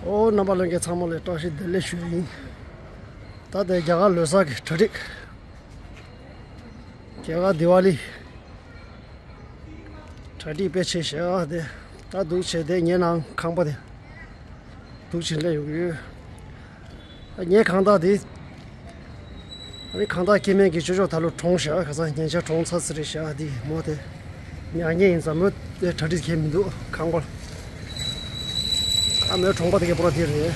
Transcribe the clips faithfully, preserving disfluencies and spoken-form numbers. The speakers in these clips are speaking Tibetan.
ཨོ་རྣམ་པ་ལྷན་རྒྱས་ཚང་མ་ལ་བཀྲ་ཤིས་བདེ་ལེགས་ཞུ་ཡིན། ད་ལྟའི་རྒྱ་གར་ལོ་གསར་གྱི་གྲ་སྒྲིག་རྒྱ་གར་དི་ཝ་ལི་གྲ་སྒྲིག་དཔེ་ཆེ་ཞེ་ཨ་དེ། ད་འདུག་བྱས་དེ་ངའི་ནང་ཁང་པ་དེ་འདུག་བྱས་སླེབས་ཡོང་གི་ཡོད། ངའི་ཁང་བདག་དེ། ཨ་ནི་ཁང་བདག་སྐྱེ་དམན་གྱི་ཅོ་ཅོ་ད་ལོ་གྲོངས་ཤག་ཁ་སང་ཉེ་ཆར་གྲོངས་ཚར་ཚར་རེད་ཤག་འདི་མོ་དེ། མྱ་ངན་ཡིན་ཙང་མོ་དེ་གྲ་སྒྲིག་གས་མི་འདུག་ཁང་པར། ཨ་མོའི་གྲོང་པ་དེ་གའི་པོ་ར་དེ་རེད།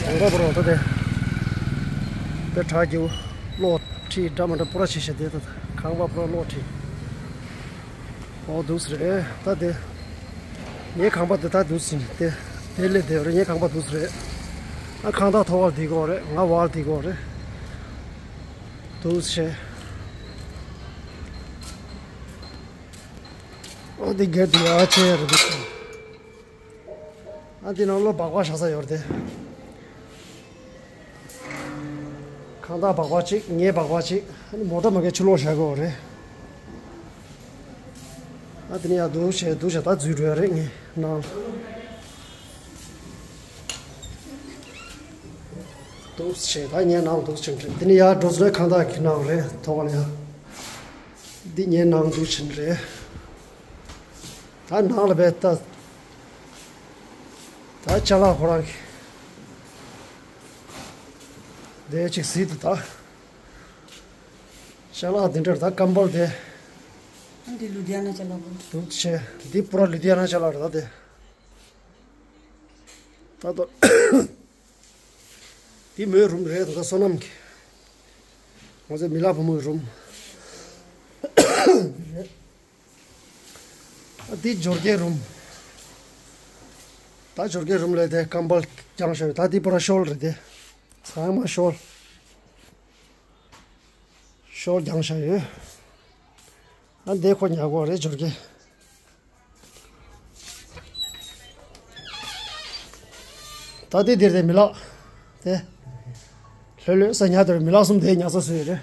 གྲོང་པ་པོ་ར་ད་དེ། དེ་དྲ་རྒྱུ། གློག་ཁྲི་འདྲ་མི་འདྲ་པོ་ར་ཆེ་ཤག་དེ་ད་ཁང་པ་པོ་ར་གློག་ཁྲི། ཨོ་འདུག་སེ་རེད་ད་དེ། ངའི་ཁང་པ་དེ་ད་འདུག་སེ་དེ། དེ་ལས་དེ་རེད། ངའི་ཁང་པ་འདུག་སེ་རེད། ཨ་ཁང་བདག་ཐོག་ཁར་དེ་གོ་རེད། ང་བར་དེ་གོ་རེད། འདུག་སེ། ཨོ་དེ་སྒེར་དེ་ཡག་ཆེ་རེད་འདུག་ཨ་དེ་ནང་ལོ་སྦག་སྦག་བཞག་ས་ཡོད་རེད་དེ། ཁང་བདག་སྦག་སྦག་གཅིག་ངའི་སྦག་སྦག་གཅིག་ཨ་ནི་མོ་ཊ་མ་གི་ཕྱི་ལོགས་བཞག་གི་ཡོད་རེད། ཨ་དེ་ནས་ཡར་འདུག་བྱས་འདུག་བྱས་ད་འཛུལ་འགྲོ་ཡ་རེད་ངའི་ནང་། འདུག་བྱས་ད་ངའི་ནང་འདུག་བྱས་རེད། དེ་ནས་ཡར་འགྲོ་ཚུལ་ཁང་བདག་གི་ནང་རེད། ཐོག་ལ་ཡ། འདི་ངའི་ནང་འདུག་བྱས་རེད། ད་ནང་ལ་བས་ད། ད་ཅ་ལག་ཁོ་རང་གི་དེ་ཅིག་གཟིགས་དུ་ད། ཅ་ལག་འདི་འདྲར་ད་ཀམ་བལ་དེ། ཨ་འདི་ལུ་དྷི་ཡ་ན་ཅ་ལག་པོ། འདུག་བྱས་འདི་པུ་ར་ལུ་དྷི་ཡ་ན་ཅ་ལག་རེད་ད་དེ། ད་ལྟ་འདི་མོའི་རུམ་རེད་ད་ལྟ་བསོད་ནམས་ཀྱི། ང་ཚོའི་མི་ལགས་བུ་མོའི་རུམ། ཨ་འདི་འབྱོར་སྐྱེས་རུམ། ད་འབྱོར་སྐྱེས་རུམ་ལས་དེ་ཀམ་བལ་བརྒྱངས་བཞག་ཡོད། ད་འདི་པུ་ར་ཤོལ་རེད་དེ། ཚང་མ་ཤོལ། ཤོལ་བརྒྱངས་བཞག་ཡོད། ཨ་འདི་ཁོ་ཉལ་གོ་རེད་འབྱོར་སྐྱེས། ད་འདི་འདིར་དེ་མི་ལགས། དེ། ལྷོད་ལྷོད་ས་ཉལ་དེར་མི་ལགས་གསུམ་དེ་ཉལ་ས་བཟོས་ཡོད་རེད།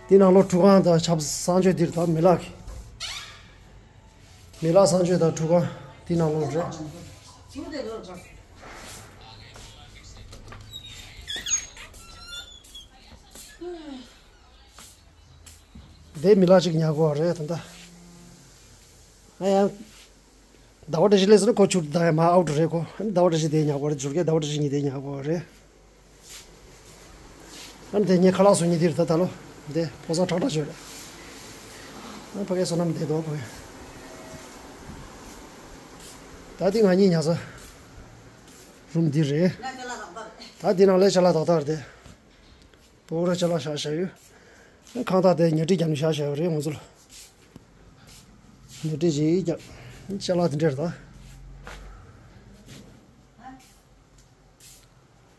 འདི་ནང་ལོགས་ཁྲུས་ཁང་དང་ཆབ་གསང་སྤྱོད་འདིར་ད་མི་ལགས་ཀྱི། མི་ལགས་གསང་སྤྱོད་དང་ཁྲུས་ཁང་འདི་ནང་ལོགས་རེད། དེ་མི་ལགས་ཅིག་ཉལ་གོ་རེད་ད་ལྟ། ཨ་ཡང་། ཟླ་བ་བཀྲ་ཤིས་སླེབས་ཟེར་ན་ཁོ་ཆུ་ད་ཡང་མ་ཨའུ་ཊི་རེད་ཁོ། ཨ་ནི་ཟླ་བ་བཀྲ་ཤིས་དེ་ཉལ་གོ་རེད། འབྱོར་སྐྱེས་ཟླ་བ་བཀྲ་ཤིས་ཉིན་དེ་ཉལ་གོ་རེད། ཨ་ནི་དེ་ངས་ཁ་ལག་བཟོ་མཁན་དེ་རེད་ད་ད་ལོ། དེ་ཕོ་གསར་ཁྲག་ཁྲག་བྱོས་རེད། ཨ་ཕ་གའི་བསོད་ནམས་དེ་དོ་ཕ་གའི། ད་དེ་ང་གཉིས་ཉལ་ས་རུམ་འདི་རེད། ད་འདི་ནང་ལས་ཅ་ལག་ཏག་ཏག་རེད་དེ། པོ་ར་ཅ་ལག་བཞག་བཞག་ཡོད། ཁང་བདག་དེ་ཉལ་ཁྲི་བརྒྱབ་ནས་བཞག་བཞག་ཡོད་རེད་ང་ཚོ་ལ། ཉལ་ཁྲི་ཅིག་བརྒྱབ། ཅ་ལག་དེ་འདྲ་རེད་ད།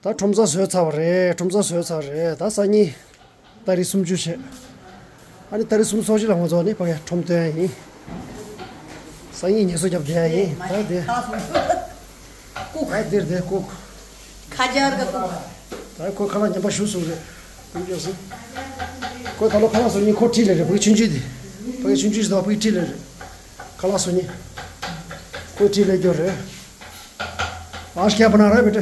ད་ཁྲོམ་ས་བཟོས་ཚར་བ་རེད། ཁྲོམ་ས་བཟོས་ཚར་རེད། ད་སང་ཉིན་ཏ་རིག་སུམ་ཅུ་བྱས། ཨ་ནི་ཏ་རིག་སུམ་ཅུ་སོ་གཅིག་ལ་ང་ཚོ་ནི་ཕ་གིར་ཁྲོམ་སྟོན་ཡ་ཡིན། སང་ཉིན་ངལ་གསོ་རྒྱབ་བསྡད་ཡ་ཡིན་ད་དེ། ལྐུགས། ད་འདིར་དེ་ལྐུགས། ཁ་ཇར་ག་ལྐུགས། ད་ཁོ་ཁ་ལག་ཉམས་པ་ཞུ་སོང་རེད། ཁོ་ད་ལོ་ཁ་ལག་བཟོ་མཁན་ཁོ་ཁྲིད་ལས་རེད། ཕ་གི་ཆུང་ཆུང་དེ། ཕ་གི་ཆུང་ཆུང་ཞིག་དང་ཕ་གི་ཁྲིད་ལས་རེད། ཁ་ལག་བཟོ་མཁན། ཁོ་ཁྲིད་ལས་སྐྱོར་རེད། आज क्या बना रहा है बेटे?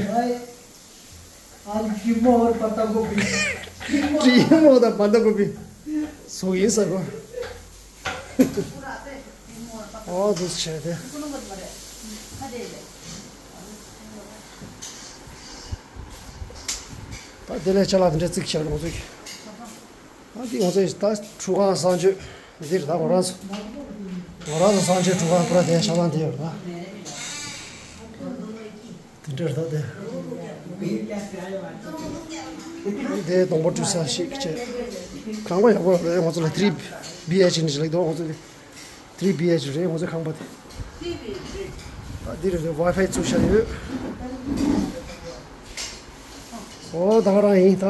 आज कीमा और पत्ता गोभी। ཀི་མ་དང་པ་ཏ་གོ་བི། སུ་ཡིན་ས་གོ། ཨོ་འདུག་བྱས་ཏེ། ད་དེ་ལས་ཅ་ལག་དེ་འདྲ་བརྩིགས་བཞག་ང་ཚོས། ཨ་འདི་ང་ཚོས་ད་ཁྲུས་ཁང་གསང་སྤྱོད་འདིར་ད་ང་རང་ཚོ་ང་རང་ཚོ་གསང་སྤྱོད་ཁྲུས་ཁང་པུ་ར་དེ་ཤ་ཚང་དེ་ཡོད་རེད་ད། དེ་འདྲར་ད་དེ། དེ་སྡོང་པོ་བཀྲུ་ས་ཞིག་བྱས། ཁང་པ་ཡག་པོ་རེད། ང་ཚོ་ལ་ཐི་རི་བི་ཨེཆ་ནི་ཞིག་ལེགས་འདུག་ང་ཚོ་ལ་ཐི་རི་བི་ཨེཆ་རེད་ང་ཚོའི་ཁང་པ་དེ། ད་འདི་རེད་ཝའི་ཕའི་བཙུགས་བཞག་ཡོད། ཨོ་ད་ག་རང་ཡིན་ད།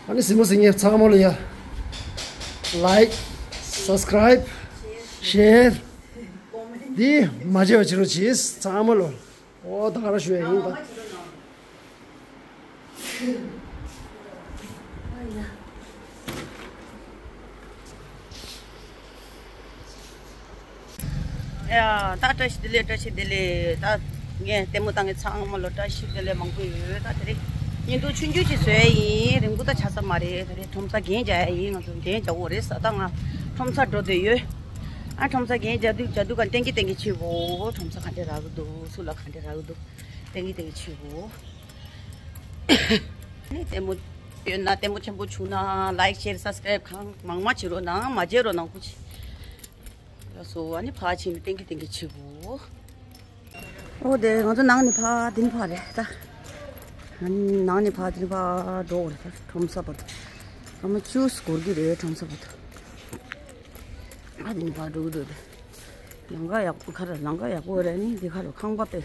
ཨ་ནི་གཟིགས་མོ་གཟིགས་མཁན་ཚང་མ་ལ་ཡ། ལའིཀ། སབ་སི་ཀ་རའིབ། ཤེར། འདི་མ་བརྗེད་པ་བྱེད་རོགས་གྱིས་ཚང་མ་ལ། ཨོ་ད་ག་རང་ཞུ་ཡ་ཡིན་ད། ཡ་ད་བཀྲ་ཤིས་བདེ་ལེགས། བཀྲ་ཤིས་བདེ་ལེགས། ད་ ངས་ལྟད་མོ་བཏང་མཁན་ཚང་མ་ལ་བཀྲ་ཤིས་བདེ་ལེགས་མང་པོ་ཡོད། ད་དེ་རིང་ཉིན་ཐོ་ཆུང་ཆུང་ཅིག་བཟོས་ཡིན། རིང་པོ་ད་ཆགས་ས་མ་རེད། དེ་རིང་ཁྲོམ་ས་རྒྱན་རྒྱག་ཡ་ཡིན། ང་ཚོ་རྒྱན་རྒྱག་དགོས་རེད་ཟེར། ད་ང་ཁྲོམ་ས་འགྲོ་འདོད་ཡོད། ཨ་ཁྲོམ་ས་རྒྱན་རྒྱག་དུས་རྒྱག་དུས་ག་ཏན་གྱི་ཏན་གྱི་བྱེད་དགོས། ཁྲོམ་ས་ག་འདྲ་རག་གི་འདུག་སུ་ལ་ག་འདྲ་རག་གི་འདུག་ཏན་གྱི་ཏན་གྱི་བྱེད་དགོས། ནི་ལྟད་མོ་ཡོད་ན། ལྟད་མོ་ཆེན་པོ་བྱུང་ན་ལའིག་ཤེར་སབ་སི་ཀ་རའིབ་གང་མང་མང་བྱེད་རོགས་གནང་། མ་བྱེད་རོགས་གནང་ཁུ་ཆེ། ལགས་སོ། ཨ་ནི་ཕར་ཕྱིན་ནས་ཏན་གྱི་ཏན་གྱི་བྱེད་དགོས། ཨོ་དེ་ང་ཚོ་ནང་ནས་ཕར་འདི་ནས་ཕར་རེད་ད། ནང་ནས་ཕར་འདི་ནས་ཕར་འགྲོ་དགོས་རེད་ད། ཁྲོམ་ས་བར་དུ། སྐར་མ་བཅུ་འགོར་གྱི་རེད། ཁྲོམ་ས་བར་དུ། ཨ་འདི་ནས་ཕར་འགྲོ་གི་འདུག་དེ། ལམ་ཁ་ཡག་པོ་ཁ་ར་ལམ་ཁ་ཡག་པོ་རེད། ནི་འདི་ཁ་ལ་ཁང་པ་དཔེ་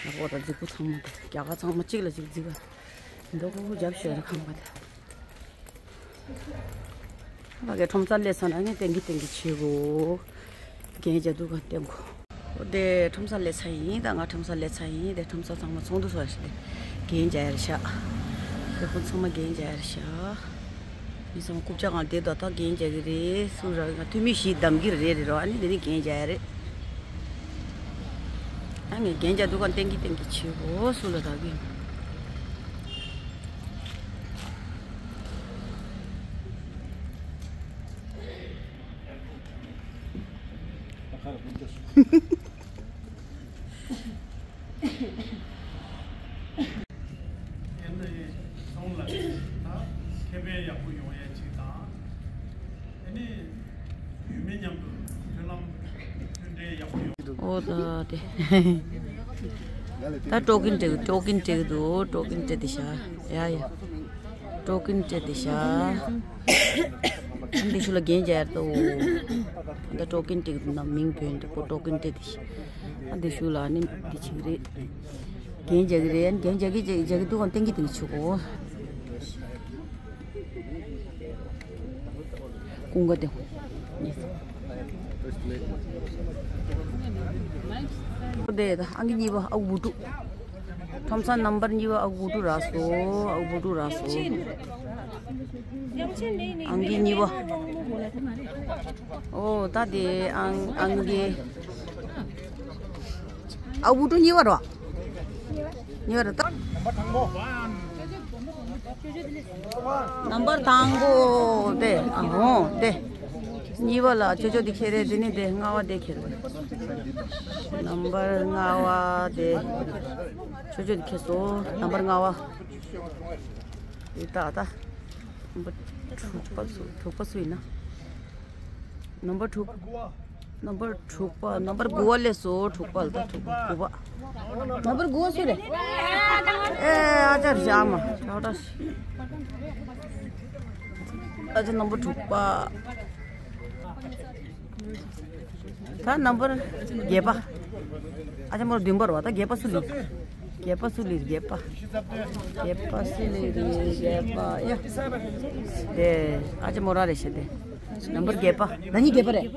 ཡག་པོ་དང་རྫིག་པོ་ཚང་མ་དེ། རྒྱ་གར་ཚང་མ་གཅིག་ལ་གཅིག་རྫིག་པ། མདོག་ཁ་པོ་རྒྱབ་ཤོད་རེད་ཁང་པ་དེ། ཕ་གི་ཁྲོམ་ས་སླེབས་ཚར་ན་ངས་ཏན་གྱི་ཏན་གྱི་བྱེད་དགོས། རྒྱན་རྒྱག་དུས་ག་ཏན་དགོས། ཨོ་དེ་ཁྲོམ་ས་སླེབས་ཚར་ཡིན། ད་ང་ཁྲོམ་ས་སླེབས་ཚར་ཡིན། དེ་ཁྲོམ་ས་ཚང་མ་ཚོགས་འདུ་ཚོགས་ཡ་ཞིག་དེ་རྒྱན་རྒྱག་ཡ་རེད་ཤག་དེ་ཁོ་ཚང་མ་རྒྱན་རྒྱག་ཡ་རེད་ཤག་མི་ཚང་མ་རྐུབ་བཀྱག་སྒང་བསྡད་དོ། ད་རྒྱན་རྒྱག་གི་རེད། སུ་ར་ང་འཐུས་མི་བཞི་བདམས་ཀྱི་རེད་རེད་རོ། ཨ་ནི་དེ་ནི་རྒྱན་རྒྱག་ཡ་རེད། ཨ་ངས་རྒྱན་རྒྱག་དུས་ག་ཏན་གྱི་ཏན་གྱི་བྱེད་དགོས། སུ་ལ་རག་གི་ཡིན། ཨེ་ནི་སོང་ལ་ད་ཁེ་ཕན་ཡག་པོ་ཡོང་ཡ་ཅིག་དང་། ཨེ་ནི་ཡུལ་མི་མཉམ་དུ་མཐུན་ལམ་མཐུན་འབྲེལ་ཡག་པོ་ཡོང་། ཨོ་ད་དེ། ད་ཀྲོ་ཀིན་སྤྲད་ཀྲོ་ཀིན་སྤྲད་ཀྱི་འདུག་ཀྲོ་ཀིན་སྤྲད་དེ་བཞག་ཡ་ཡ། ཀྲོ་ཀིན་སྤྲད་དེ་བཞག་ཨ་འདི་ཤུ་ལ་རྒྱན་རྒྱག་ཡ་ཏོ། ད་ཀྲོ་ཀིན་སྤྲད་ཀྱི་འདུག་ན་མིང་བོས་འདི་པོ་ཀྲོ་ཀིན་སྤྲད་དེ་བཞག་ཨ་འདི་ཤུ་ལ་ནི་འདི་བྱེད་ཀྱི་རེད། རྒྱན་རྒྱག་གི་རེད། རྒྱན་རྒྱག་གི་རྒྱག་གི་འདུག་ག་ཏན་གྱི་ཏན་གྱི་བྱེད་དགོས། ཀུན་དགའ་དེ། དེ་ཨང་ཀི་གཉིས་པ་ཨ་ཁུ་བུ་ཕྲུག་ཁྲོམ་ས་ནམ་བར་གཉིས་པ་ཨ་ཁུ་བུ་ཕྲུག་རག་སོང་། ཨ་ཁུ་བུ་ཕྲུག་རག་སོང་། ཨང་ཀི་གཉིས་པ། ཨོ་ད་དེ་ཨང་ཨང་ཀི། ཨ་ཁུ་བུ་ཕྲུག་གཉིས་པ་རེད་བ། གཉིས་པ་རེད་ད། ནམ་བར་དང་པོ་དེ། ཨ་ཧོ་དེ། གཉིས་པ་ལ་ཅོ་ཅོ་དེ་ཁྱེར་རེད། དེ་ནི་དེ་ལྔ་བ་དེ་ཁྱེར་རེད། ནམ་བར་ལྔ་བ་དེ། ཅོ་ཅོ་དེ་ཁྱེར་སོང་། ནམ་བར་ལྔ་བ། དེ་ད་ད། ནམ་བར་དྲུག་པ་སུ་དྲུག་པ་སུ་ཡིན་ན། ནམ་བར་དྲུག་ནམ་བར་དྲུག་པ། ནམ་བར་དགུ་པ་སླེབས་སོང་། དྲུག་པ་ལ་ད་དྲུག་པ་དགུ་པ། ནམ་བར་དགུ་པ་སུ་རེད། ཨེ་ཨ་ཅག་རེད་ཨ་མ། ཨ་ཅག་ནམ་བར་དྲུག་པ། ད་ནམ་བར་བརྒྱད་པ། ཨ་ཅག་མོ་བདུན་པ་རེད་བ། ད་བརྒྱད་པ་སུ་ལི། བརྒྱད་པ་སུ་ལི་རེད། བརྒྱད་པ། བརྒྱད་པ་སུ་ལི་རེད། བརྒྱད་པ་ཡ། དེ་ཨ་ཅག་མོ་ར་རེད་ཤག་དེ། ནམ་བར་བརྒྱད་པ། ན་ནིང་བརྒྱད་པ་རེད།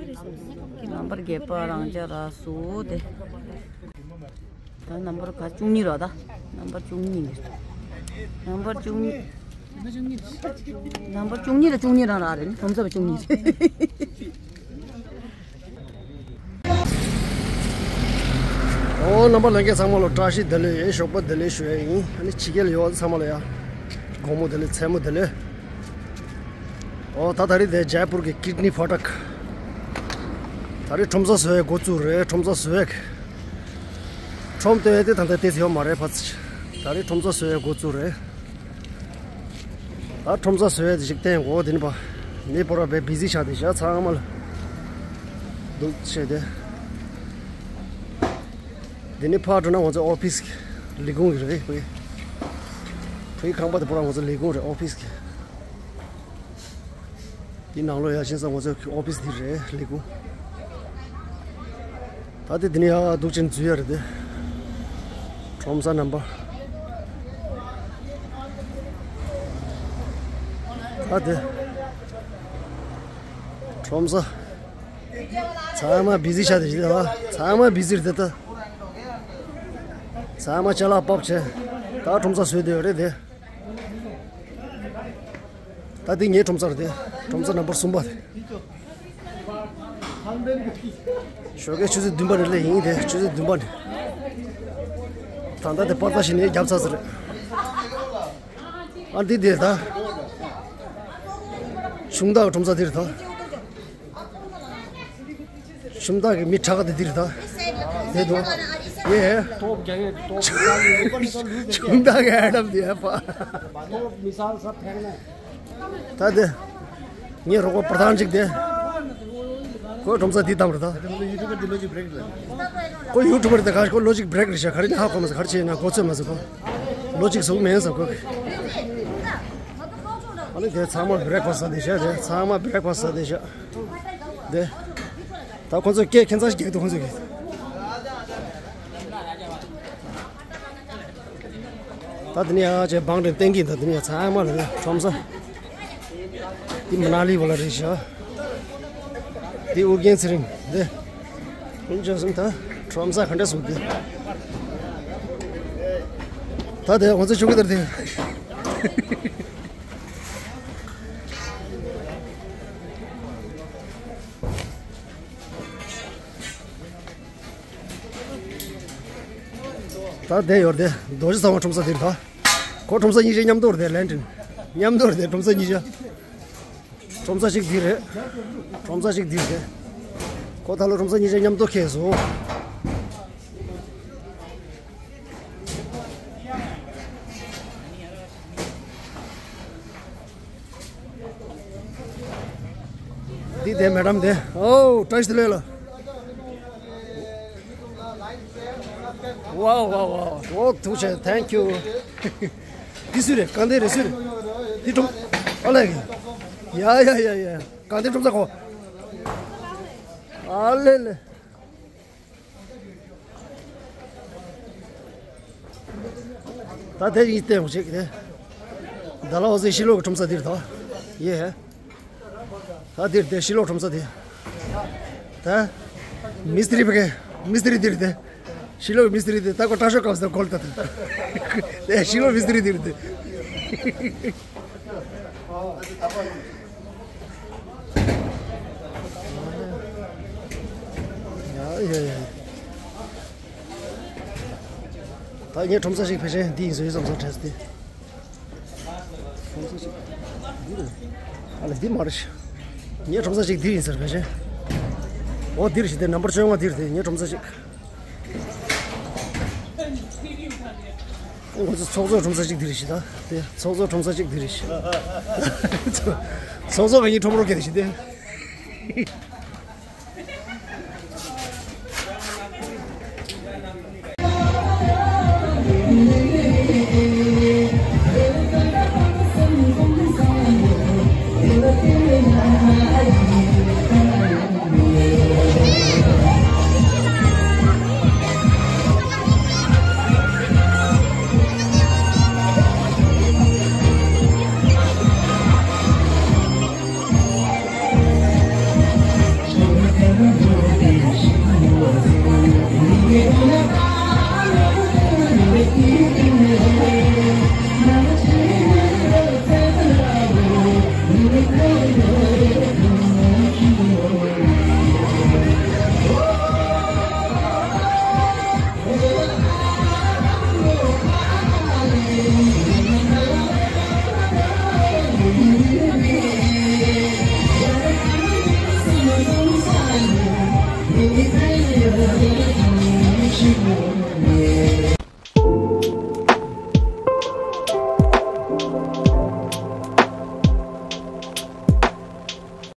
ནམ་བར་བརྒྱད་པ་རང་ཅག་རག་སོང་དེ། ད་ནམ་བར་ག་བཅུ་གཉིས་རེད་ད། ནམ་བར་བཅུ་གཉིས་རེད། ནམ་བར་བཅུ་གཉིས། ནམ་བར་བཅུ་གཉིས་ལ་བཅུ་གཉིས་རང་རག་རེད། ཁྲོམ་ས་བ་བཅུ་གཉིས་རེད། ཨོ་རྣམ་པ་ལྷན་རྒྱས་ཚང་མ་ལ་བཀྲ་ཤིས་བདེ་ལེགས། ཞོགས་པ་བདེ་ལེགས་ཞུ་ཡ་ཡིན། ཨ་ནི་ཕྱི་རྒྱལ་ཡོད་ཚང་མ་ལ་ཡ། དགོང་མོ་བདེ་ལེགས། མཚན་མོ་བདེ་ལེགས། ཨོ་ད་ད་རེས་དེ་ཇའི་པུར་གྱི་ཀིཌ་ནི་ཕ་ཊག་ད་རེས་ཁྲོམ་ས་བཟོ་ཡ་འགོ་བཙུགས་རེད། ཁྲོམ་ས་བཟོ་ཡ། ཁྲོམ་སྟོན་ཡ་དེ་ད་ལྟ་དེ་ཡོད་མ་རེད་ཕ་ཚི། ད་རེས་ཁྲོམ་ས་བཟོ་ཡ་འགོ་བཙུགས་རེད། ད་ཁྲོམ་ས་བཟོ་ཡ་དེ་ཞིག་བསྟན་གོ། དེ་ནི་པ། ནི་པོ་ར་བེ་བི་ཟི་ཆགས་དེ་བཞག་ཚང་མ་ལ། འདུག་བྱས་ཏེ། དེ་ནི་ཕར་འགྲོ་ན་ང་ཚོ་ཨོ་ཕིས་ལས་ཁུངས་རེད་བོད། བོད་ཁང་པ་དེ་པོ་ར་ང་ཚོ་ལས་ཁུངས་རེད་ཨོ་ཕིས། དེ་ནང་ལོགས་ཡར་ཕྱིན་ཙང་ང་ཚོའི་ཨོ་ཕིས་འདི་རེད་ལས་ཁུངས། ད་དེ་འདི་ནས་ཡར་འདུག་ཅིང་འཛུལ་ཡ་རེད་དེ། ཁྲོམ་ས་རྣམ་པ། ད་དེ། ཁྲོམ་ས། ཚང་མ་བི་ཟི་ཆགས་དེ་ཞིག་རེད་བ། ཚང་མ་བི་ཟི་རེད་དེ་ད། ཚང་མ་ཅ་ལག་ཕབ་བྱས། ད་ཁྲོམ་ས་བཟོས་བསྡད་ཡོད་རེད་དེ། ད་འདི་ངའི་ཁྲོམ་ས་རེད་དེ། ཁྲོམ་ས་ནམ་བར་གསུམ་པ་དེ། ཞོགས་ཀའི་ཆུ་ཚོད་བདུན་པ་ནས་སླེབས་ཡིན་དེ། ཆུ་ཚོད་བདུན་པ་ནས། ད་ལྟ་དེ་པར་ད་ཞིག་ནས་རྒྱབ་ཚར་ཟེར། ཨ་འདི་དེ་ད། ཤུང་དག་ཁྲོམ་ས་དེ་རེད་ད། ཤུང་དག་གི་མི་དྲག་དེ་དེ་རེད་ད། དེ་དུ། ཡེ། ཤུང་དག་གི་ཨ་ཌམ་དེ་ཡ་ཕ། ད་དེ། ངའི་རོགས་པ་པར་ཐང་གཅིག་དེ། ཁོ་ཁྲོམ་ས་དེ་བདམས་རེད་ད། ཁོ་ཡུ་ཊུབ་པར་དེ་ག་ཁོ་ལོ་གཅིག་བྷི་རེག་རེད་ཤག་ག་རེ་ནི་ཧ་གོ་མ་སོང་། ག་རེ་བྱས་ན་གོ་ཚོད་མ་སོང་ཁོ། ལོ་གཅིག་ཟུག་མེད་ཟེར་ཁོ། ཨ་ནི་དེ་ཚང་མ་བྷི་རེག་ཕ་སི་ཟ་བསྡད་ཤག་དེ་ཚང་མ་བྷི་རེག་ཕ་སི་ཟ་བསྡད་ཤག་དེ། ད་ཁོ་ཚོས་སྐད་ཁྱད་མཚར་ཞིག་རྒྱག་འདུག་ཁོ་ཚོས་ཀྱིས། ད་དེ་ནས་ཡང་ཅིག་བང་རིམ་བསྟན་གྱིན། ད་དེ་ནས་ཡང་ཚང་མ་ལ་ནི་ཁྲོམ་ས། འདི་མ་ན་ལི་བ་ལ་རེད་ཤག་འདི་ཨུ་རྒྱན་ཚེ་རིང་འདི། ཁྱོད་ཚོ་ད་ཁྲོམ་ས་ག་འདྲ་བཟོ་གི། ད་དེ་ང་ཚོ་ཆུ་གི་དར་དེ། ད་དེ་ཡོད་དེ་རྡོ་རྗེ་ཚང་བ་ཁྲོམ་ས་དེར་ད། ཁོ་ཁྲོམ་ས་གཉིས་ཆ་མཉམ་དུ་རེད་དེ་ལན་ཀྲིན། མཉམ་དུ་རེད་དེ་ཁྲོམ་ས་གཉིས་ཆ། ཁྲོམ་ས་གཅིག་འདི་རེད། ཁྲོམ་ས་གཅིག་འདི་རེད། ཁོ་ད་ལོ་ཁྲོམ་ས་གཉིས་ཆ་མཉམ་དུ་ཁེལ་སོང་། འདི་དེ་མེ་ཌམ་དེ། ཨོ་བཀྲ་ཤིས་བདེ་ལེགས་ལ། ཝའོ་ཝའོ་ཝའོ། ཨོ་ཐུགས་རྗེ་ཆེ། Thank you། འདི་སུ་རེད། གང་དེ་རེད། སུ་རེད། འདི་ཁྲོམ། ཨ་ལས། ཡ་ཡ་ཡ་ཡ། གང་དེ་ཁྲོམ་ས་ཁོ། ཨ་ལེ་ལེ། ད་དེ་ཡིན་ཏེ་འོ་ཅིག་དེ། ད་ལ་འོ་ཟེ་ཤི་ལོ་གི་ཁྲོམ་ས་འདིར་ད། ཡེ། ད་འདིར་དེ་ཤི་ལོ་ཁྲོམ་ས་དེ། ད། མི་སི་ཏྲི་བེ་གེ། མི་སི་ཏྲི་འདིར་དེ། ཤི་ལོ་མི་སི་ཏྲི་དེ་ད་ཁོ་སྐྲ་ཤོག་སྐབས་སུ་གོལ་ད་དེ། དེ་ཤི་ལོ་མི་སི་ཏྲི་འདིར་དེ། ཡ་ཡ་ཡ། ད་ངས་ཁྲོམ་ས་ཞིག་ཕལ་ཆེར་འདི་ཡིན་བཟོ་ཡི་བསམ་སོང་། ཁྲེས་ཏེ། ཁྲོམ་ས་ཞིག་འདི་རེད། ཨ་ལ་འདི་མ་རེད། ངས་ཁྲོམ་ས་ཞིག་འདི་ཡིན་ཟེར་ཕལ་ཆེར། འོ་འདི་རེད་ཤི། དེ་ནམ་བར་བཅོ་ལྔ་འདི་རེད། དེ་ངས་ཁྲོམ་ས་ཞིག་ང་ཚོ་ཚོགས་གཙོའི་ཁྲོམ་ས་གཅིག་འདི་རེད་ཤི། ད་དེ་ཚོགས་གཙོའི་ཁྲོམ་ས་གཅིག་འདི་རེད་ཤི། ཚོགས་གཙོ་ག་ཉིན་ཁྲོམ་རོགས་གལ་ཤི་དེ།